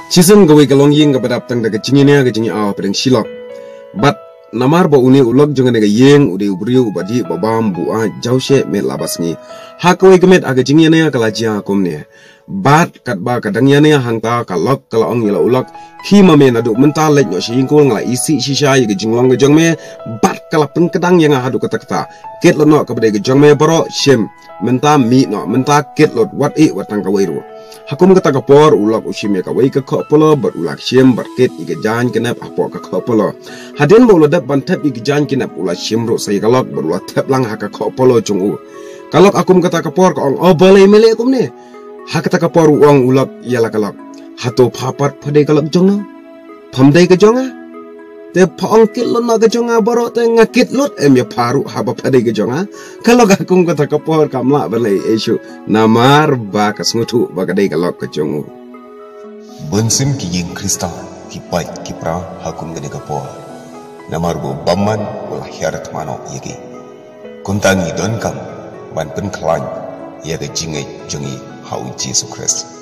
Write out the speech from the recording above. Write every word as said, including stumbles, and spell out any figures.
Shisien kawei ka longïing kaba dap tang da ka jingïania ka jingïa hapdeng shi lok. Bad namar ba une u lok jong kane ka ïing u dei u briew uba dih uba bam, buaid, jawsheh, met la ba sngi. Ha kawei ka met ha ka jingïania ka la jia kumne. Bad katba ka dang ïania hangta ka lok ka la ong ïa la u lok, khie ma me, naduh mynta leit noh sha ïingkul, nga la isih shisha ïa ka jinglong ka jong me. Bad ka la pynkdang ïa nga haduh katta katta. Kit lut noh kaba dei ka jong me baroh, shim. Mynta mih noh, mynta kit lut, wat ïeh wat tang kawei ruh. Ha kum kata ka por u lok u shim ïa kawei ka khoh polo bad u la shim bad kit ïa ka jaiñ kynep hapoh ka khoh polo. Hadien ba u la dep ban thep ïa ka jaiñ kynep u la shim ruh sa ïa ka lok bad u la thep lang ha ka khoh polo jong u. Ka lok ha kum kata ka por ka ong, "O balei me leh kumne?" Ha kata ka por u ong u lok ïa la ka lok, "Hato pha pat pha dei ka lok jong nga? Pham dei ka jong nga? Te pha ong kit lut noh ka jong nga baroh te nga kit lut em ïa pha ruh haba pha dei ka jong nga." Ka lok ha kum kata ka por kam lah ban leh ei ei shuh namar ba ka sngewthuh ba ka dei ka lok ka jong u. Bun sien ki ïing Khristan ki pait ki pra ha kum kane ka por. Namar ba u bymman u la hiar thma noh ïa ki. Kumta ngi donkam ban pynkhlaiñ ïa ka jingngeit jong ngi ha u Jisu Khrist.